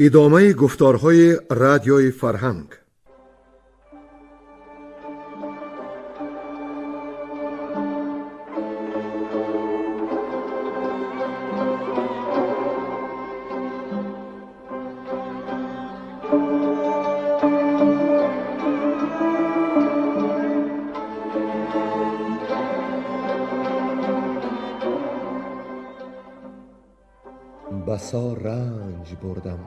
Идомаи гуфторҳои Радиои Фарҳанг. Басо ранҷ бурдам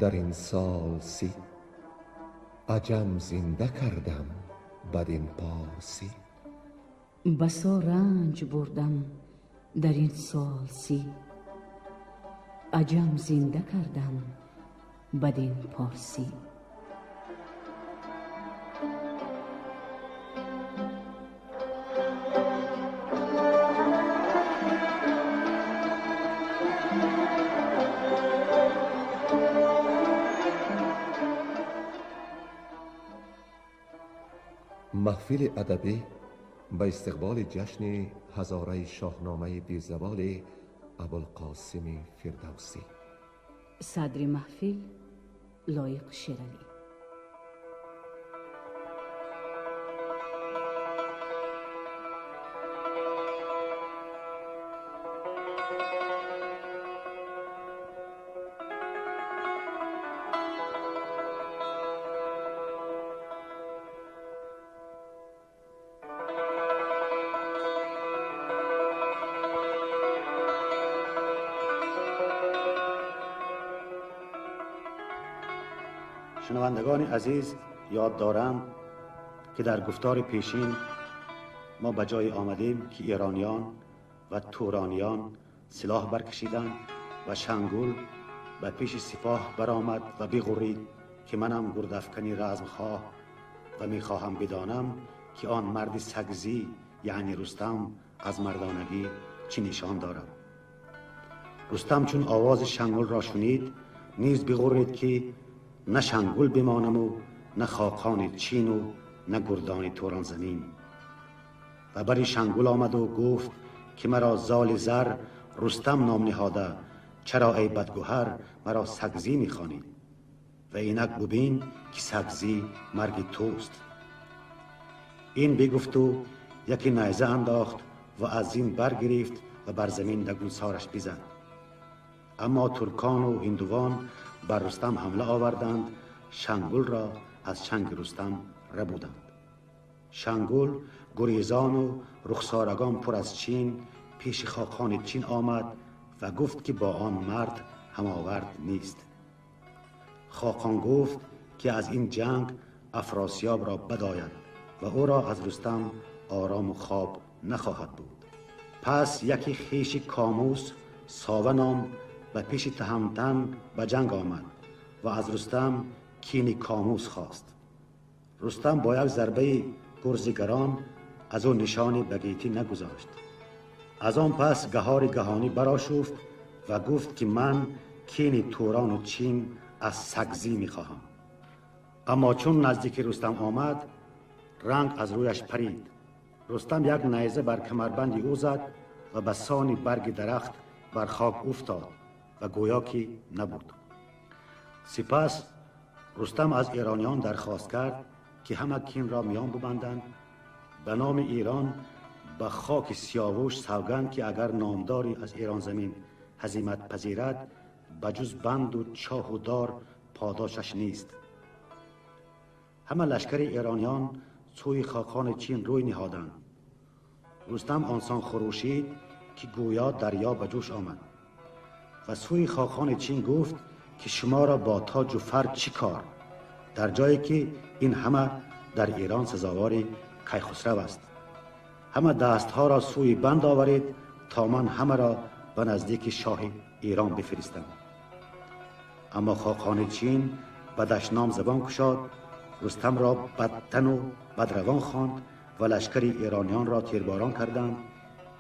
дар ин сол 30, аҷам зинда кардам бадин порсӣ. Басо ранҷ бурдам дар ин сол 30, аҷам зинда кардам бадин порсӣ. Маҳфили адабӣ ба истиқболи ҷашни ҳазораи шоҳномаи безаволи Абулқосими Фирдавсӣ. Садри маҳфил Лоиқ Шералӣ. شنوندگان عزیز یاد دارند که در گفتار پیشین ما به جای آمدیم که ایرانیان و تورانیان سلاح برکشیدند و شنگول به پیش سپاه برآمد و بغرید که منم گردافکنی رزمخواه و میخواهم بدانم که آن مرد سگزی یعنی رستم از مردانگی چی نشان دارد. رستم چون آواز شنگول را شنید نیز بغرید که نه شنگول بمانم و نه خاقان چین و نه گردان توران زمین. و بر شنگول آمد و گفت که مرا زال زر رستم نام نهاده، چرا ای بدگوهر مرا سگزی میخوانی؟ و اینک ببین که سگزی مرگ توست. این بگفت و یکی نیزه انداخت و از این برگرفت و بر زمین نگونسارش بزد. اما ترکان و هندوان بر رستم حمله آوردند، شنگول را از چنگ رستم ربودند. شنگول گریزان و رخسارگان پر از چین پیش خاقان چین آمد و گفت که با آن مرد هماورد نیست. خاقان گفت که از این جنگ افراسیاب را بداید و او را از رستم آرام و خواب نخواهد بود. پس یکی خویش کاموس ساوه نام به پیش تهمتن به جنگ آمد و از رستم کین کاموس خواست. رستم با یک ضربه گرزگران از او نشانی به گیتی نگذاشت. از آن پس گهار گهانی برآشفت و گفت که من کین توران و چین از سگزی میخواهم. اما چون نزدیک رستم آمد رنگ از رویش پرید. رستم یک نیزه بر کمربند او زد و به سان برگ درخت بر خاک افتاد و گویا که نبود. سپس رستم از ایرانیان درخواست کرد که همه کین را میان ببندند. به نام ایران به خاک سیاوش سوگند که اگر نامداری از ایران زمین هزیمت پذیرد به جز بند و چاه و دار پاداشش نیست. همه لشکر ایرانیان سوی خاقان چین روی نهادند. رستم آنسان خروشید که گویا دریا به جوش آمد و سوی خاقان چین گفت که شما را با تاج و فر چی کار، در جایی که این همه در ایران سزاوار کیخسرو است. همه دستها را سوی بند آورید تا من همه را به نزدیک شاه ایران بفرستم. اما خاقان چین به دشنام زبان کشاد، رستم را بدتن و بدروان خواند و لشکر ایرانیان را تیرباران کردند.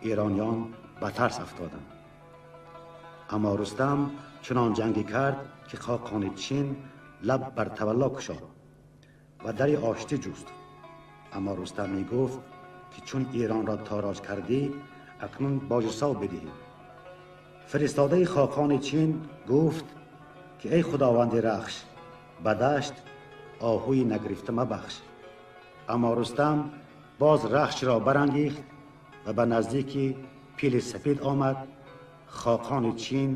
ایرانیان به ترس افتادند. اما رستم چنان جنگی کرد که خاقان چین لب بر تولا کشاد و در آشتی جست. اما رستم می گفت که چون ایران را تاراج کردی اکنون باج ساو بدهید. فرستاده خاقان چین گفت ки эй худованди Рахш, ба дашт оҳуи нагирифта мабахш. Аммо Рустам боз Рахшро барангехт ва ба наздики пили сафед омад. Хоқони Чин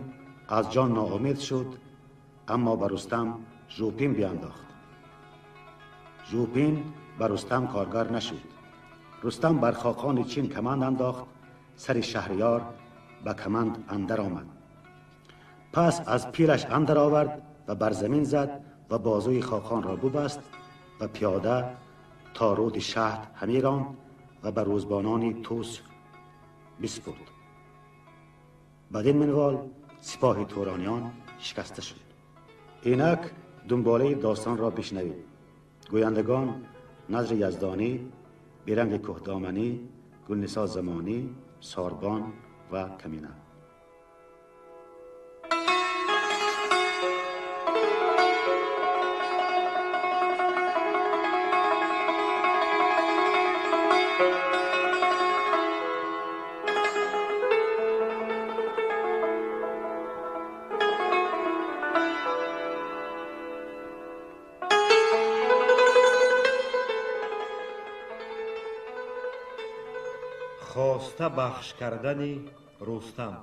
аз ҷон ноумед шуд, аммо ба Рустам жӯпин биандохт. Жӯпин ба Рустам коргар нашуд. Рустам бар хоқони Чин каманд андохт, сари Шаҳриёр ба каманд андар омад. Пас аз пилаш андар овард ва бар замин зад ва бозуи хоқонро бубаст ва пиёда то руди Шаҳд ҳамӣ ронд ва ба рӯзбонони Тӯс биспурд. Бадин минвол сипоҳи турониён шикаста шуд. Инак дунболаи достонро бишнавед. Гӯяндагон: Назри Яздонӣ, Беранги Кӯҳдоманӣ, Гулнисо Замонӣ, Сорбон ва Камина. Хоста бахш кардани Рустам.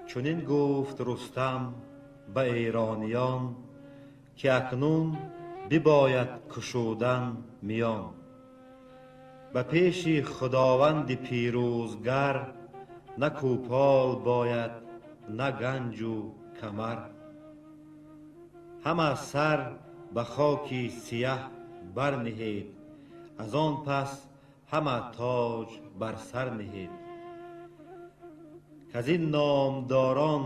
Чунин гуфт Рустам ба эрониён, ки акнун бибояд кушудан миён. Ба пеши худованди пирӯзгар на кӯпол бояд, на ганҷу камар. Ҳама сар ба хоки сияҳ барниҳед, аз он пас ҳама тоҷ бар сар ниҳед. Каз ин номдорон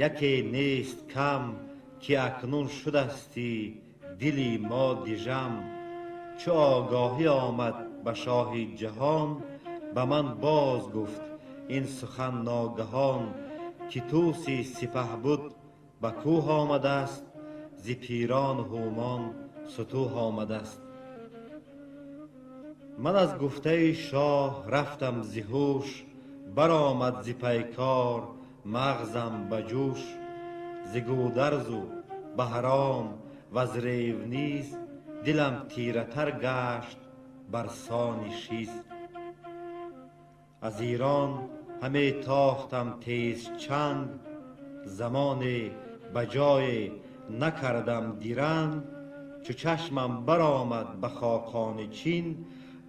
яке нест кам, ки акнун шудасти дили мо дижам. Чу огоҳӣ омад ба шоҳи ҷаҳон, ба ман боз гуфт ин сухан ногаҳон, ки Тӯси сипаҳбуд ба кӯҳ омадааст, зи пирону ҳумон сутӯҳ омадааст. Ман аз гуфтаи шоҳ рафтам зи ҳуш, баромад зи пайкор мағзам ба ҷӯш. Зи Гӯдарзу Баҳром ваз рев низ дилам тиратар гашт бар сони шиз. Аз Ирон ҳаме тохтам тез чанд, замоне ба ҷое накардам диранг. Чу чашмам баромад ба хоқони Чин,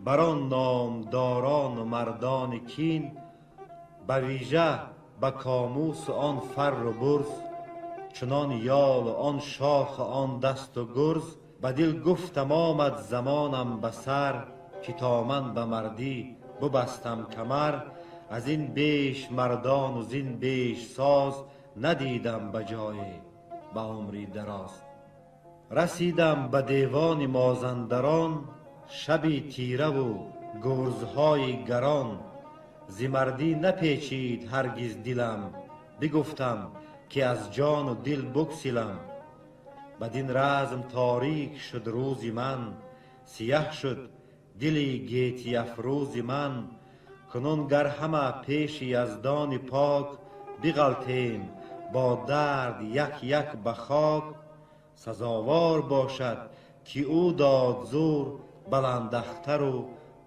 бар он номдорону мардони кин, ба вижа ба Комусу он фарру бурз, чунон ёлу он шоху он дасту гурз. Ба дил гуфтам омад замонам ба сар, ки то ман ба мардӣ бубастам камар. Аз ин беш мардону зин беш соз надидам ба ҷое ба умри дароз. Расидам ба девони Мозандарон, шаби тираву гурзҳои гарон. Зи мардӣ напечид ҳаргиз дилам, бигуфтам ки аз ҷону дил буксилам. Бадин разм торик шуд рӯзи ман, сияҳ шуд дили гетиафрӯзи ман. Кунун гар ҳама пеши Яздони пок биғалтем бо дард як як ба хок, сазовор бошад ки ӯ дод зур баландахтару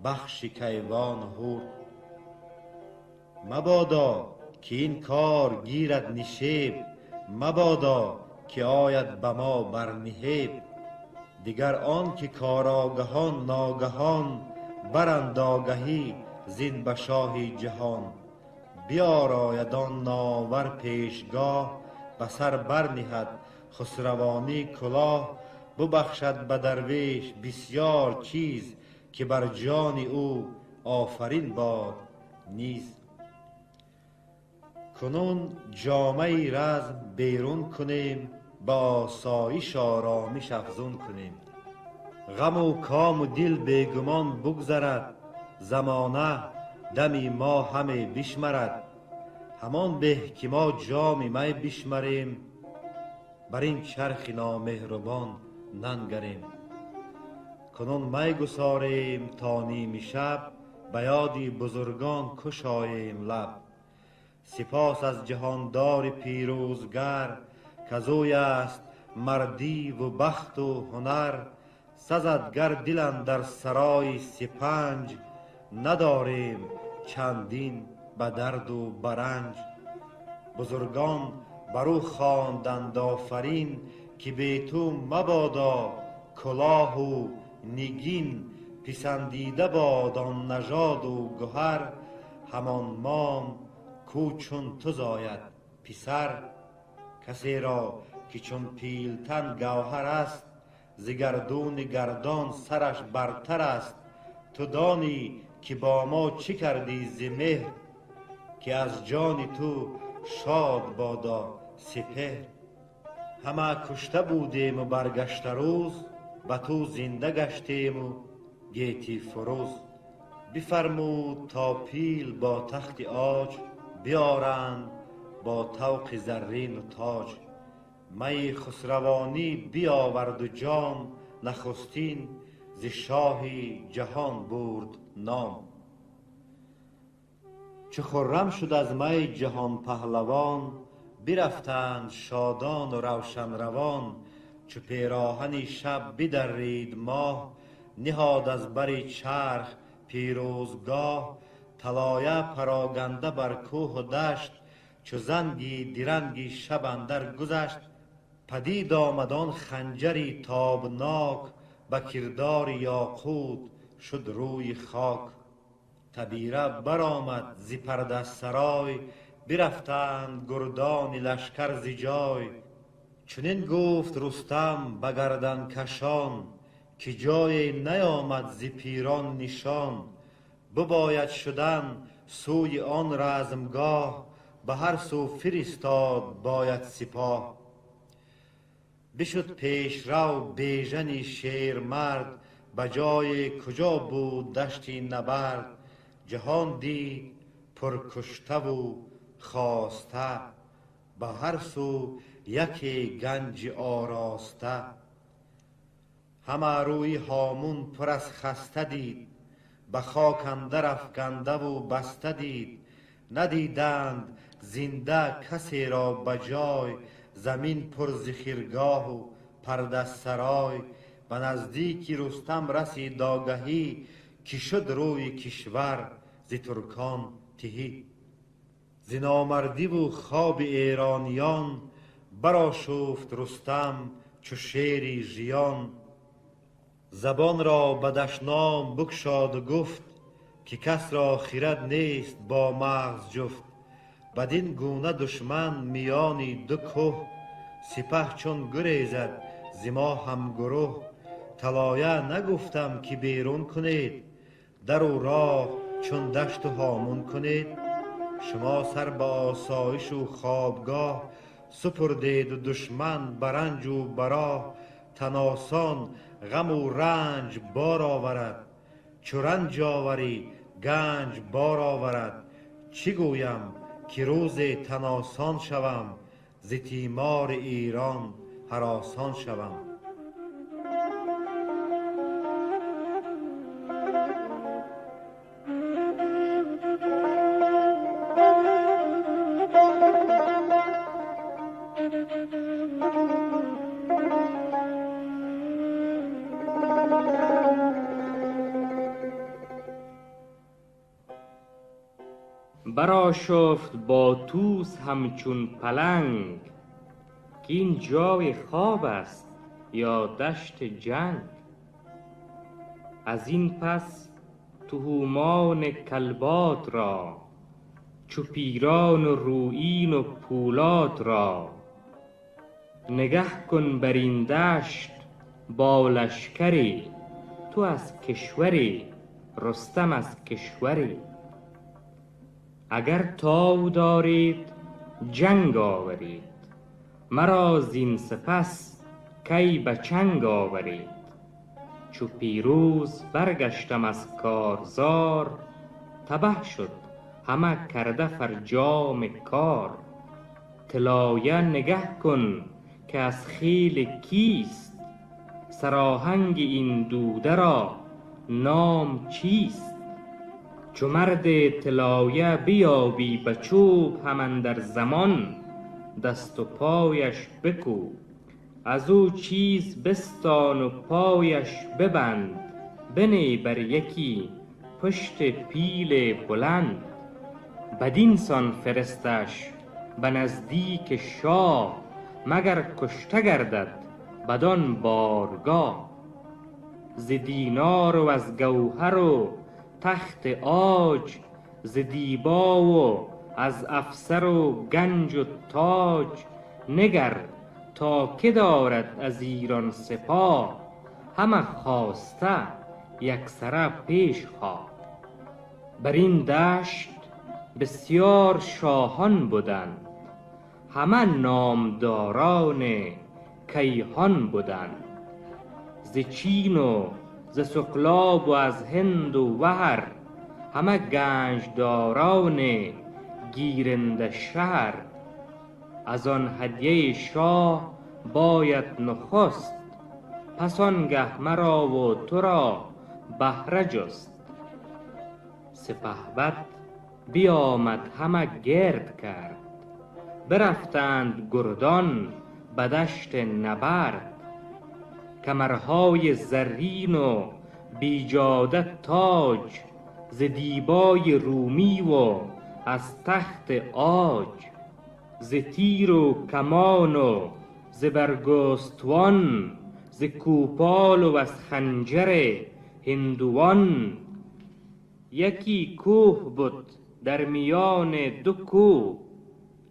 бахши кайвону ҳур. Мабодо ки ин кор гирад нишеб, мабодо ки ояд ба мо бар ниҳеб. Дигар он ки корогаҳон ногаҳон баранд огаҳӣ зин ба шоҳи ҷаҳон. Биёрояд он номвар пешгоҳ, ба сар барниҳад хусравонӣ кулоҳ. Бубахшад ба дарвеш бисьёр чиз, ки бар ҷони ӯ офарин бод низ. Кунун ҷомаи разм берун кунем, ба осоиш оромиш афзун кунем. Ғаму кому дил бегумон бугзарад, замона дами мо ҳаме бишмарад. Ҳамон беҳ ки мо ҷоми май бишмарем, Бар ин чархи номеҳрубон нангарем. Кунун май гусорем то ними шаб, ба ёди бузургон кушоем лаб. Сипос аз ҷаҳондори пирӯзгар, казӯй аст мардиву бахту ҳунар. Сазад гар дил андар сарои сипанҷ, надорем чандин ба дарду ба ранҷ. Бузургон бар ӯ хонданд офарин, ки бе ту мабодо кулоҳу нигин. Писандида бод он нажоду гуҳар, ҳамон мом кӯ чун ту зояд писар. Касеро ки чун пилтан гавҳар аст, зи гардуни гардон сараш бартар аст. Ту донӣ ки бо мо чӣ кардӣ зи меҳр, ки аз ҷони ту шод бодо сипеҳр. Ҳама кушта будему баргашта рӯз, ба ту зинда гаштему гетӣ фурӯз. Бифармуд то пил бо тахти оҷ биёранд бо тавқи заррину тоҷ. Майи хусравонӣ биёварду ҷом, нахустин зи шоҳи ҷаҳон бурд ном. Чу хуррам шуд аз май ҷаҳонпаҳлавон, бирафтанд шодону равшанравон. Чу пероҳани шаб бидаррид моҳ, ниҳод аз бари чарх пирӯзгоҳ. Талоя пароганда бар кӯҳу дашт, чу занги диранги шаб андар гузашт. Падид омад он ханҷари тобнок, ба кирдори ёқут шуд рӯи хок. Табира баромад зи пардасарой, бирафтанд гурдони лашкар зи ҷой. Чунин гуфт Рустам ба гарданкашон, ки ҷое наёмад зи пирон нишон. Бибояд шудан сӯи он размгоҳ, ба ҳар сӯ фиристод бояд сипоҳ. Бишуд пешрав Бежани шермард, ба ҷое куҷо буд дашти набард. Ҷаҳон дид пуркуштаву хоста, ба ҳар сӯ яке ганҷи ороста. Ҳама рӯи ҳомун пур аз хаста дид, ба хок андар афкандаву баста дид. Надиданд зинда касеро ба ҷой, замин пур зи хиргоҳу пардасарой. Ба наздики Рустам расид огаҳӣ, ки шуд рӯи кишвар зи туркон тиҳӣ. Зи номардиву хоби эрониён барошуфт Рустам чу шери жиён. Забонро ба дашном букшоду гуфт, ки касро хирад нест бо мағз ҷуфт. Бадин гуна душман миёни ду кӯҳ, сипаҳ чун гурезад зи мо ҳамгурӯҳ. Талоя нагуфтам ки берун кунед, дару роҳ чун дашту ҳомун кунед. Шумо сар ба осоишу хобгоҳ супурдеду душман ба ранҷу ба роҳ. Таносон ғаму ранҷ бор оварад, чу ранҷ оварӣ ганҷ бор оварад. Чӣ гӯям ки рӯзе таносон шавам, зи тимори Эрон ҳаросон шавам. برآشفت با توس همچون پلنگ، که این جای خواب است یا دشت جنگ. از این پس تهومان کلبات را، چو پیران و رویین و پولاد را. نگه کن بر این دشت با لشکری، تو از کشوری رستم از کشوری. اگر تاو دارید جنگ آورید، مرا زین سپس کی به چنگ آورید. چو پیروز برگشتم از کارزار، تبه شد همه کرده فرجام کار. طلایه نگه کن که از خیل کیست؟ سرآهنگ این دوده را نام چیست؟ چو مرد طلایه بیابی به چوب، هم اندر زمان دست و پایش بکوب. از او چیز بستان و پایش ببند، بنه بر یکی پشت پیل بلند. بدین سان فرستش به نزدیک شاه، مگر کشته گردد بدان بارگاه. ز دینار و از گوهر و تخت عاج، ز دیبا و از افسر و گنج و تاج. نگر تا که دارد از ایران سپاه، همه خواسته یکسره پیش خواه. بر این دشت بسیار شاهان بدند، همه نامداران کیهان بدند. ز چین و ز سقلاب و از هند و وهر، همه گنجداران گیرنده شهر. از آن هدیه شاه باید نخست، پس آنگه مرا و تو را بهره جست. سپهبد بیامد همه گرد کرد، برفتند گردان به دشت نبرد. کمرهای زرین و بیجاده تاج، ز دیبای رومی و از تخت عاج. ز تیر و کمان و ز برگستوان، ز کوپال و از خنجر هندوان. یکی کوه بد در میان دو کوه،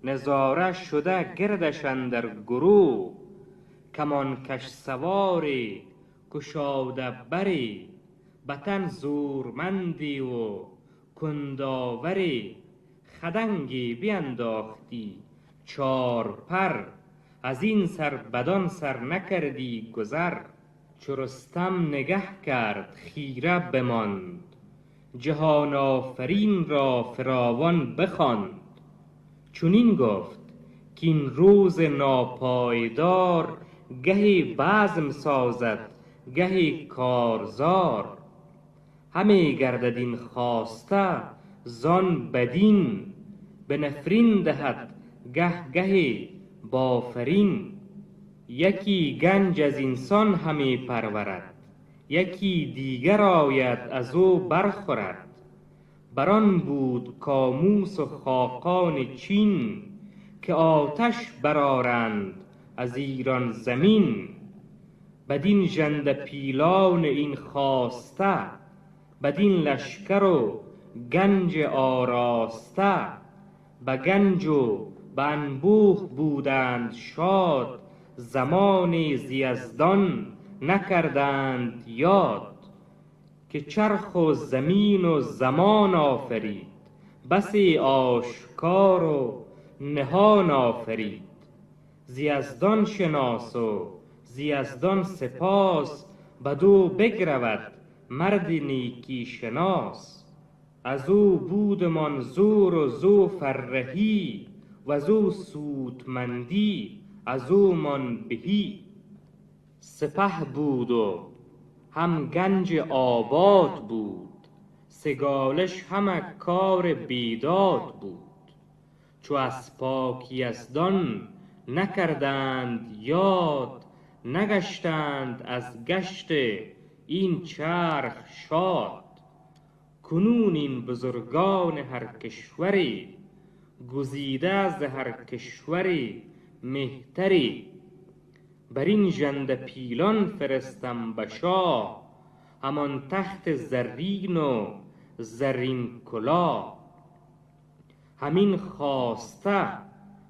نظاره شده گردش اندر گروه. کمانکش سواری گشاده بری، به تن زورمندی و کنداوری. خدنگی بینداختی چار پر، از این سر بدان سر نکردی گذر. چو رستم نگه کرد خیره بماند، جهان آفرین را فراوان بخواند. چنین گفت کاین روز ناپایدار، گهی بزم سازد گهی کارزار. همی گردد این خواسته زان بدین، به نفرین دهد گه گهی بآفرین. یکی گنج از اینسان همی پرورد، یکی دیگر آید از او برخورد. بر آن بود کاموس و خاقان چین، که آتش برآرند از ایران زمین. بدین ژنده پیلان این خواسته، بدین لشکر و گنج آراسته. به گنج و به انبوه بودند شاد، زمانی ز یزدان نکردند یاد. که چرخ و زمین و زمان آفرید، بسی آشکار و نهان آفرید. ز یزدان شناس و ز یزدان سپاس، بدو بگرود مرد نیکی شناس. از او بودمان زور و زو فرهی، وزو سودمندی از اومان بهی. سپه بود و هم گنج آباد بود، سگالش همه کار بیداد بود. چو از پاک یزدان نکردند یاد، نگشتند از گشت این چرخ شاد. کنون این بزرگان هر کشوری، گزیده ز هر کشوری مهتری. بر این ژنده پیلان فرستم به شاه، همان تخت زرین و زرین کلاه. همین خواسته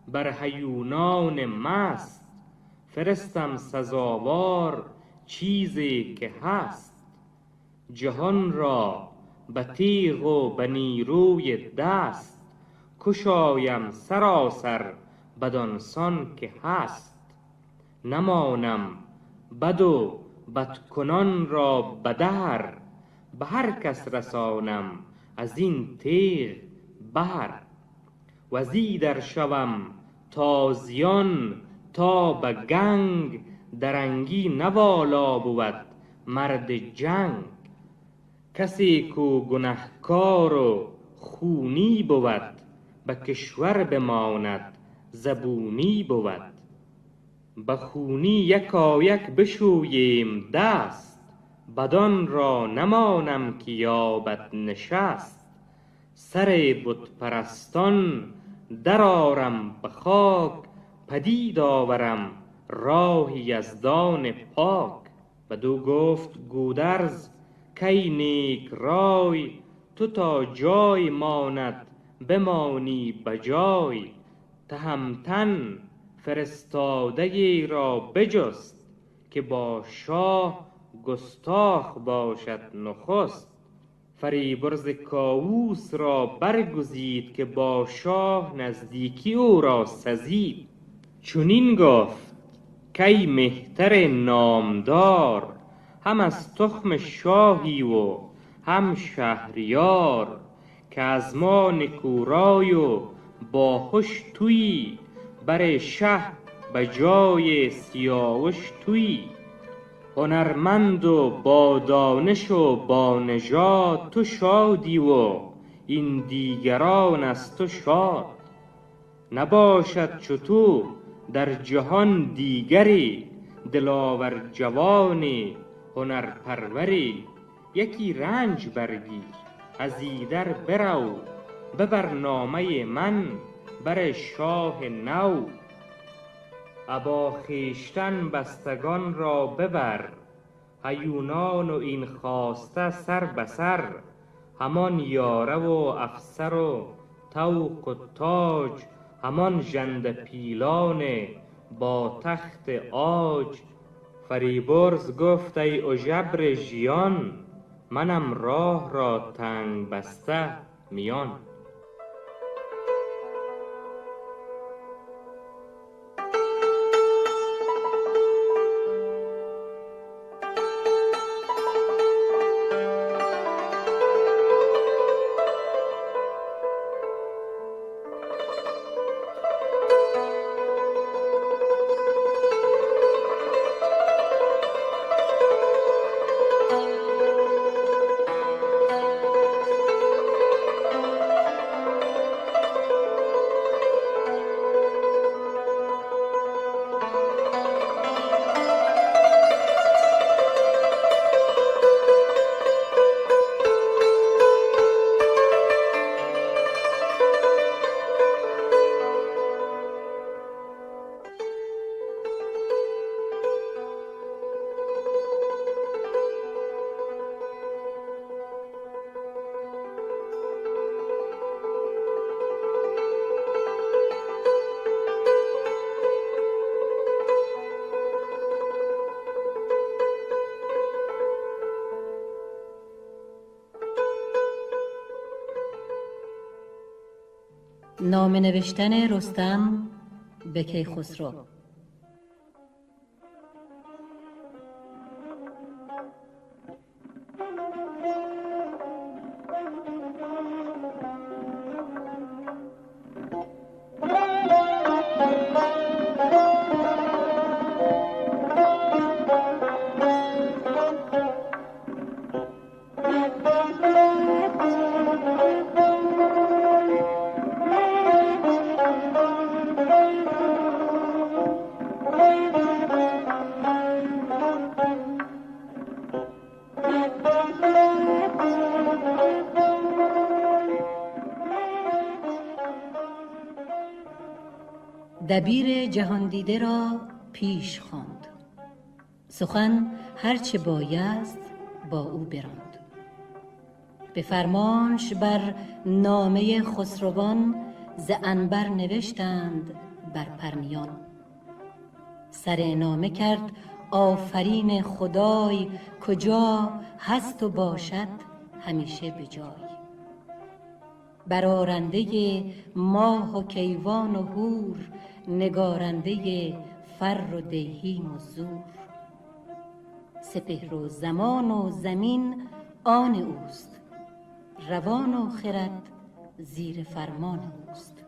بر هیونان مست، فرستم سزاوار چیزی که هست. جهان را به تیغ و به نیروی دست، کشایم سراسر بدانسان که هست. نمانم بد و بدکنان را به دهر، به هر کس رسانم از این تیغ بهر. وزی در شوم تازیان تا به گنگ درنگی نه والا بود مرد جنگ. کسی کو گنهکار و خونی بود، به کشور بماند زبونی بود. به خونی یکایک بشوییم دست، بدان را نمانم که یابد نشست. سر بت پرستان درآرم به خاک، پدید آورم راه یزدان پاک. بدو گفت گودرز کای نیک رای، تو تا جای ماند بمانی به جای. تهمتن فرستاده ای را بجست، که با شاه گستاخ باشد نخست. فریبرز کاووس را برگزید، که با شاه نزدیکی او را سزید. چنین گفت کای مهتر نامدار، هم از تخم شاهی و هم شهریار. که از ما نکورای و باهش تویی، بر شه به جای سیاوش تویی. هنرمند و با دانش و با نژاد، تو شادی و این دیگران از تو شاد. نباشد چو تو در جهان دیگری، دلاور جوانی هنرپروری. یکی رنج برگیر از ایدر برو، ببر نامه من بر شاه نو. ابا خویشتن بستگان را ببر، هیونان و این خواسته سر به سر. همان یاره و افسر و طوق و تاج، همان ژنده پیلان با تخت عاج. فریبرز گفت ای اژبر ژیان، منم راه را تنگ بسته میان. نامه نوشتن رستم به کیخسرو. دبیر جهاندیده را پیش خواند، سخن هرچه بایست با او براند. به فرمانش بر نامه خسروان، ز عنبر نوشتند بر پرنیان. سر نامه کرد آفرین خدای، کجا هست و باشد همیشه به جای. برآرنده ماه و کیوان و هور، نگارنده فر و دیهیم و زور. سپهر و زمان و زمین آن اوست، روان و خرد زیر فرمان اوست.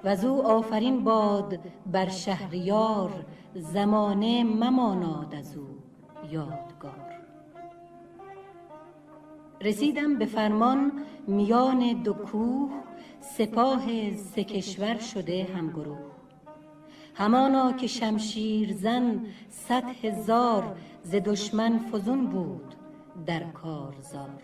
وزو آفرین باد بر شهریار، زمانه مماناد از او یادگار. رسیدم به فرمان میان دو کوه، سپاه سه کشور شده همگروه. همانا که شمشیر زن 100,000 ز دشمن فزون بود در کارزار.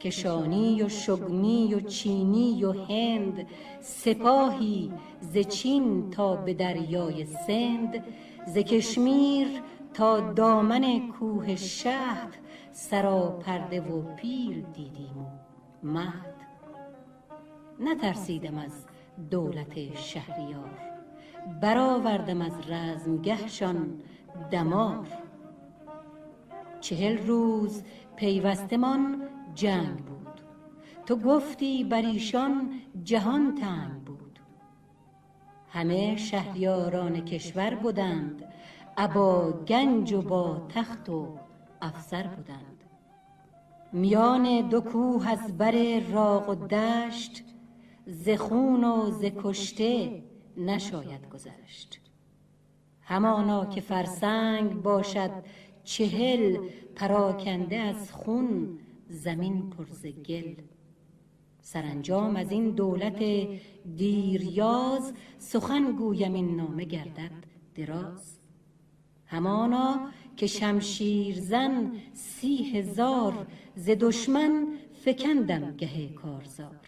کشانی و شگنی و چینی و هند، سپاهی ز چین تا به دریای سند، ز کشمیر تا دامن کوه شهد، سراپرده و پیل دیدیم و مهد. نترسیدم از دولت شهریار، برآوردم از رزمگهشان دمار. 40 روز پیوسته مان جنگ بود، تو گفتی بر ایشان جهان تنگ بود. همه شهریاران کشور بودند، ابا گنج و با تخت و افسر بودند. میان دو کوه از بر راغ و دشت، ز خون و ز کشته نشاید گذشت. همانا که فرسنگ باشد 40، پراکنده از خون زمین پر ز گل. سرانجام از این دولت دیریاز، سخن گویم این نامه گردد دراز. همانا که شمشیر زن 30,000، ز دشمن فکندم گه کارزار.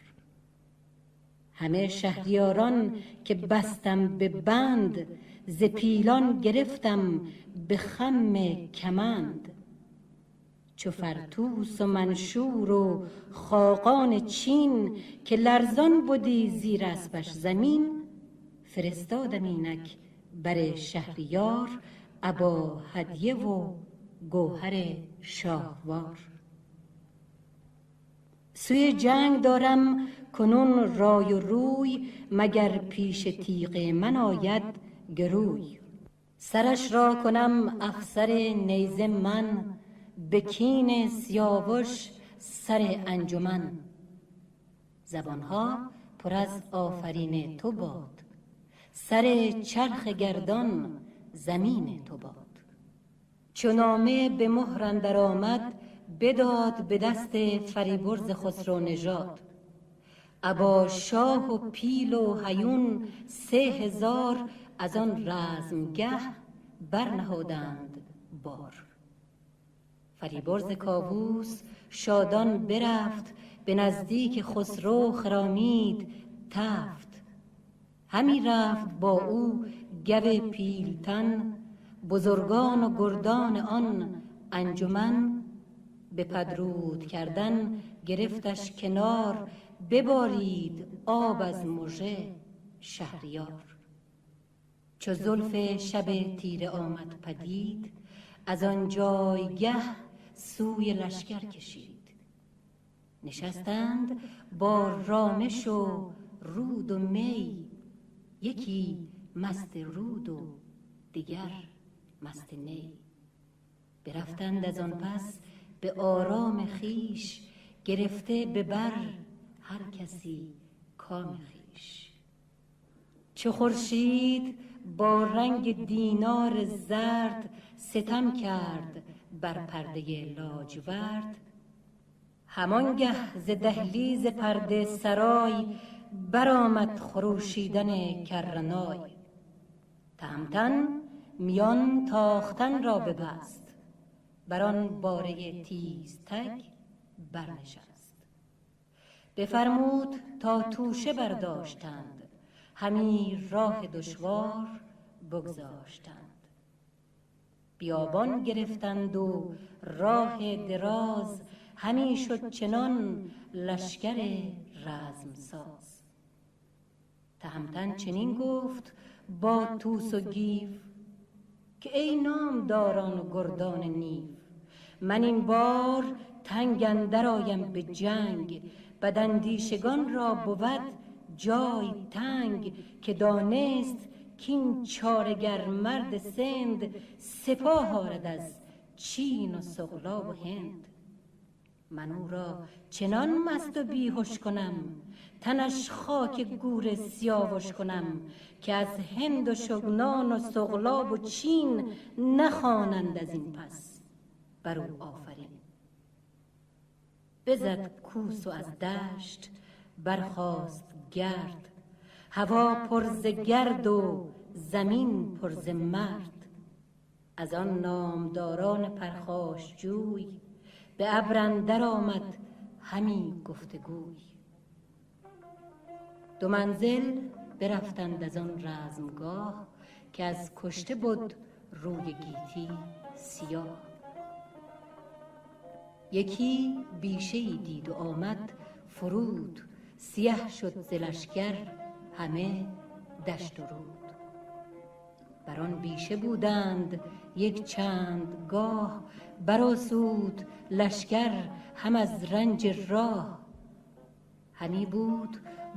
همه شهریاران که بستم به بند، ز پیلان گرفتم به خم کمند. چو فرتوس و منشور و خاقان چین، که لرزان بدی زیر اسپش زمین، فرستادم اینک بر شهریار، ابا هدیه و گوهر شاهوار. سوی جنگ دارم کنون رای و روی، مگر پیش تیغ من آید گروی. سرش را کنم افسر نیزه من، به کین سیاوش سر انجمن. زبانها پر از آفرین تو باد، سر چرخ گردان زمین تو باد. چو نامه به مهر اندر آمد، بداد به دست فریبرز خسرو نژاد. ابا شاه و پیل و هیون 3000، از آن رزمگه برنهادند بار. فریبرز کاووس شادان برفت، به نزدیک خسرو خرامید تفت. همی رفت با او گو پیلتن، بزرگان و گردان آن انجمن. به پدرود کردن گرفتش کنار، ببارید آب از مژه شهریار. چو زلف شب تیره آمد پدید، از آن جایگه سوی لشکر کشید. نشستند با رامش و رود و می، یکی مست رود و دیگر مست نی. برفتند از آن پس به آرام خویش، گرفته به بر هر کسی کام خویش. چو خورشید با رنگ دینار زرد، ستم کرد بر پرده لاجورد. همانگه ز دهلیز پرده سرای، برآمد خروشیدن کرنای. تهمتن میان تاختن را ببست، بر آن باره تیز تگ برنشست. بفرمود تا توشه برداشتند، همی راه دشوار بگذاشتند. بیابان گرفتند و راه دراز، همی شد چنان لشکر رزم ساز. تهمتن چنین گفت با توس و گیو، که ای نامداران و گردان نیو، من این بار تنگ اندر آیم به جنگ، بداندیشگان را بود جای تنگ. که دانست کاین چاره گر مرد سند، سپاه آرد از چین و سغلا و هند. من او را چنان مست و بیهش کنم، تنش خاک گور سیاوش کنم، که از هند و شگنان و سغلاب و چین نخوانند از این پس بر او آفرین. بزد کوس و از دشت برخاست گرد، هوا پر ز گرد و زمین پر ز مرد. از آن نامداران پرخاشجوی، به ابر اندر آمد همی گفتگوی. دو منزل برفتند از آن رزمگاه، که از کشته بد روی گیتی سیاه. یکی بیشه ای دید و آمد فرود، سیه شد ز لشکر همه دشت و رود. بر آن بیشه بودند یک چند گاه، برآسود لشکر هم از رنج راه. همی بود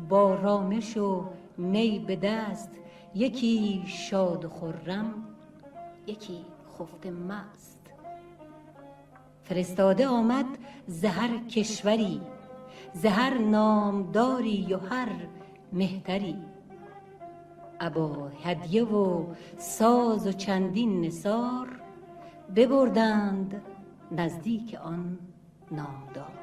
با رامش و می به دست، یکی شاد و خرم یکی خفته مست. فرستاده آمد ز هر کشوری، ز هر نامداری و هر مهتری. ابا هدیه و ساز و چندین نثار، ببردند نزدیک آن نامدار.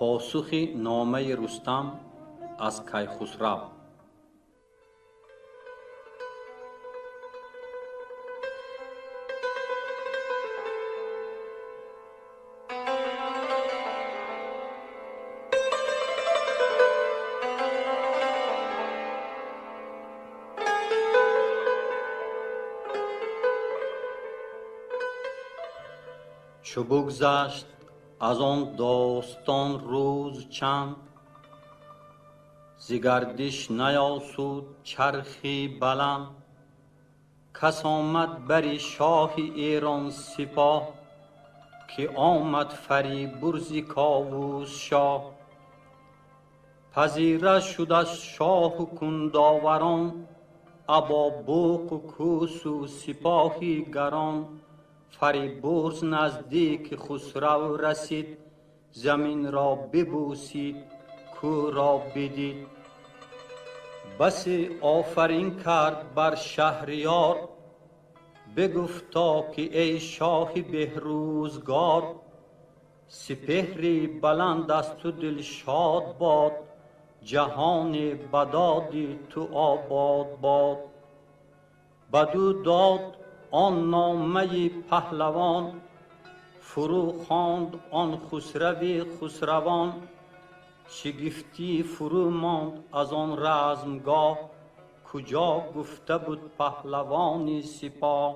Посухи номаи Рустам аз Кайхусрав. Чу бугзашт аз он достон рӯз чанд, зи гардиш наёсуд чархи баланд. Кас омад бари шоҳи Эрон сипоҳ, ки омад Фарибурзи Ковус шоҳ. Пазира шуд аз шоҳу кундоварон, або буқу кӯсу сипоҳи гарон. Фарибурз наздики Хусрав расид, заминро бибӯсид, кӯро бидид. Басе офарин кард бар шаҳриёр, бигуфто ки эй шоҳи беҳрӯзгор. Сипеҳри баланд аз ту дилшод бод, ҷаҳони бадоди ту обод бод. Бадӯ дод он номаи паҳлавон, фурӯ хонд он хусрави хусравон. Шигифтӣ фурӯ монд аз он размгоҳ, куҷо гуфта буд паҳлавони сипоҳ.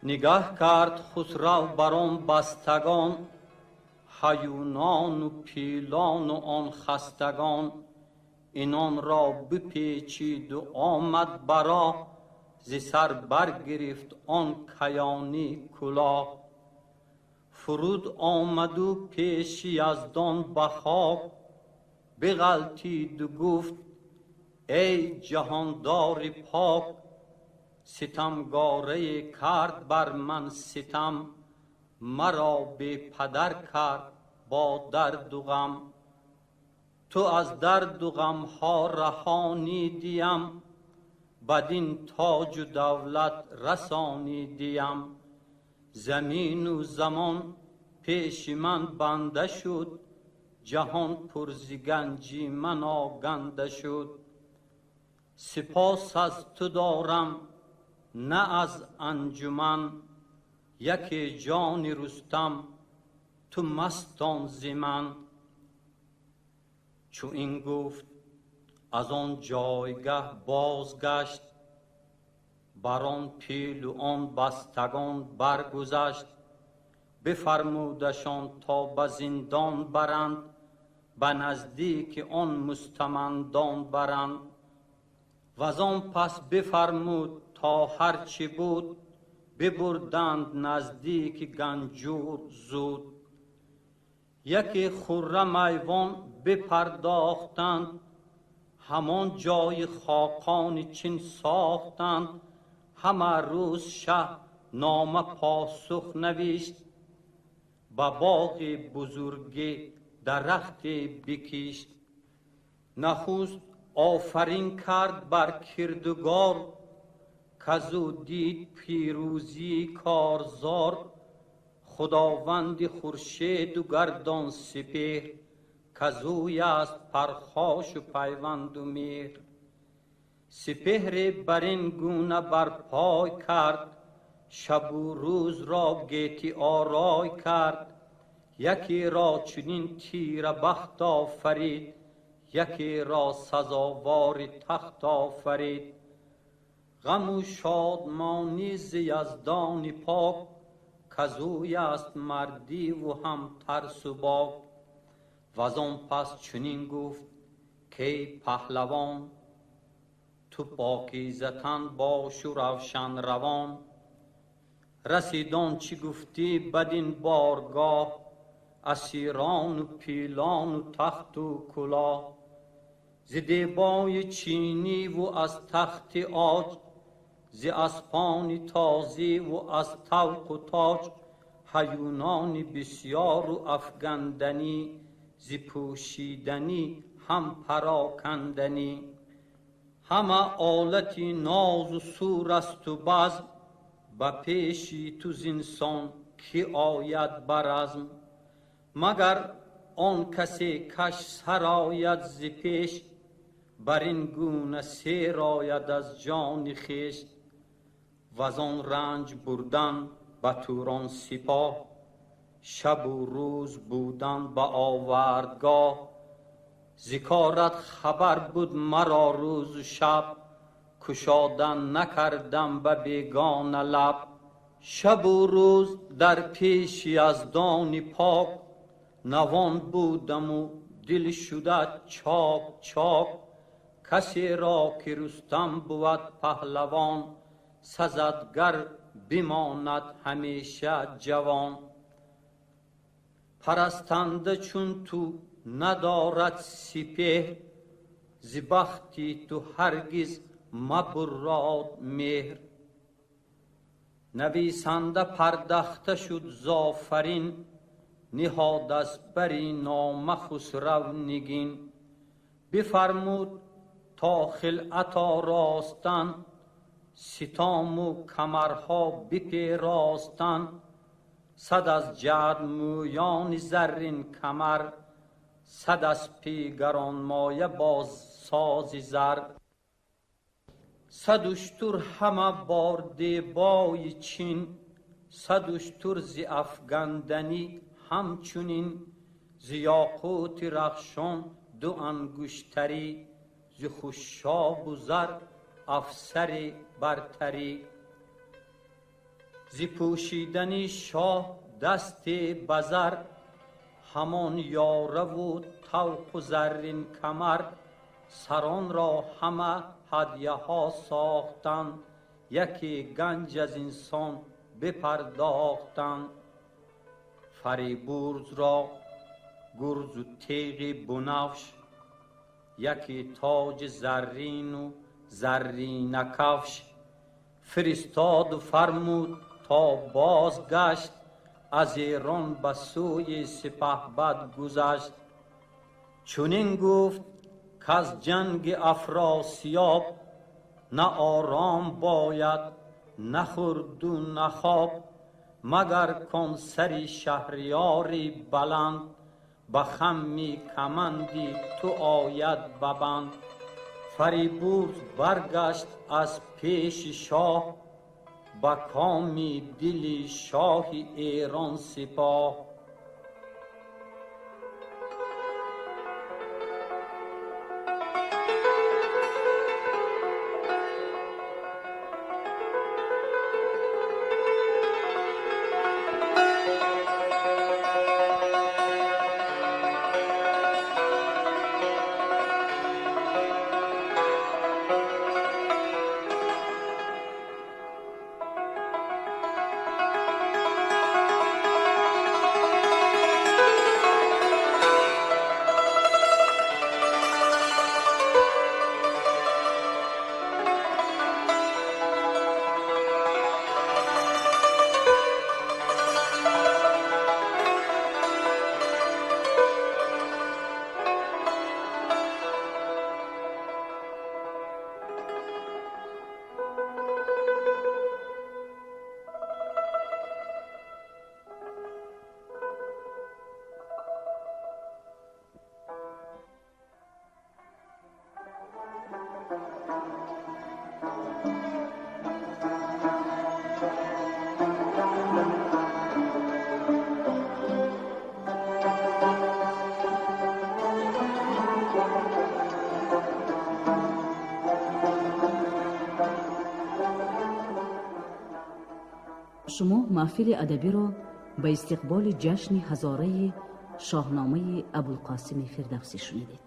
Нигаҳ кард Хусрав бар он бастагон, ҳаюнону пилону он хастагон. Инонро бипечиду омад ба роҳ, зи сар баргирифт он каёнӣ кулоҳ. Фуруд омаду пеши Яздон ба хок, биғалтиду гуфт эй ҷаҳондори пок. Ситамгорае кард бар ман ситам, маро бепадар кард бо дарду ғам. Ту аз дарду ғамҳо раҳонидиям, бадин тоҷу давлат расонидиям. Замину замон пеши ман банда шуд, ҷаҳон пур зи ганҷи ман оганда шуд. Сипос аз ту дорам на аз анҷуман, яке ҷони Рустам ту мастон зи ман. Чу ин гуфт, аз он ҷойгаҳ бозгашт, бар он пил у он бастагон баргузашт. Бифармудашон то ба зиндон баранд, ба наздики он мустамандон баранд. Ваз он пас бифармуд то ҳарчи буд, бибурданд наздики Ганҷур зуд. Яке хуррам айвон бипардохтанд, ҳамон ҷои хоқони Чин сохтанд. Ҳама рӯз шаҳ нома посух навишт, ба боғи бузурге дарахте бикишт. Нахуст офарин кард бар кирдугор, казу дид пирӯзии корзор. Худованди хуршеду гардон сипеҳр, казӯй аст пархошу пайванду меҳр. Сипеҳре бар ин гуна барпой кард, шабу рӯзро гети орой кард. Якеро чунин тирабахт офарид, якеро сазовори тахт офарид. Ғаму шодмонӣ зи Яздони пок, казӯй аст мардиву ҳам тарсу бок. Ваз он пас чунин гуфт: кей паҳлавон, ту покизатан бошу равшан равон. Расидон чӣ гуфтӣ бадин боргоҳ, асирону пилону тахту кулоҳ. Зи дебои чиниву аз тахти оҷ, зи аспони тозиву аз тавқу тоҷ. Ҳаюнони бисёру афганданӣ, зи пӯшиданӣ ҳам пароканданӣ. Ҳама олати нозу сур асту базм, ба пеши ту зинсон кӣ ояд ба разм? Магар он касе каш сарояд зи пеш, бар ин гуна сер ояд аз ҷони хеш. Ваз он ранҷ бурдан ба Турон сипоҳ, шабу рӯз будан ба овардгоҳ. Зи корат хабар буд маро рӯзу шаб, кушодан накардам ба бегона лаб. Шабу рӯз дар пеши Яздони пок, навон будаму дил шуда чок чок. Касеро ки Рустам бувад паҳлавон, сазадгар бимонад ҳамеша ҷавон. Парастанда чун ту надорад сипеҳр, зи бахти ту ҳаргиз мабуррод меҳр. Нависанда пардахта шуд зофарин, ниҳод аз бари нома Хусрав нигин. Бифармуд то хилъат оростанд, ситому камарҳо биперостанд. Сад аз ҷадмӯёни заррин камар, сад аспи гаронмоя боз сози зар. Сад уштур ҳама бор дебои Чин, сад уштур зи афганданӣ ҳамчунин. Зи ёқути рахшон ду ангуштарӣ, зи хушобу зар афсари бартарӣ. Зи пӯшидани шоҳ дасте ба зар, ҳамон ёраву тавқу заррин камар. Саронро ҳама ҳадяҳо сохтанд, яке ганҷ аз инсон бипардохтанд. Фарибурзро гурзу теғи бунафш, яке тоҷи заррину зарринакафш. Фиристоду фармуд то бозгашт, аз Эрон ба сӯи сипаҳбад гузашт. Чунин гуфт каз ҷанги Афросиёб, на ором бояд, на хӯрду на хоб. Магар кон сари шаҳриёри баланд, ба хамми каманди ту ояд ба банд. Фарибурз баргашт аз пеши шоҳ, ба коми дили шоҳи Эрон сипоҳ. Шумо маҳфили адабиро ба истиқболи ҷашни ҳазораи Шоҳномаи Абулқосими Фирдавсӣ шунидед.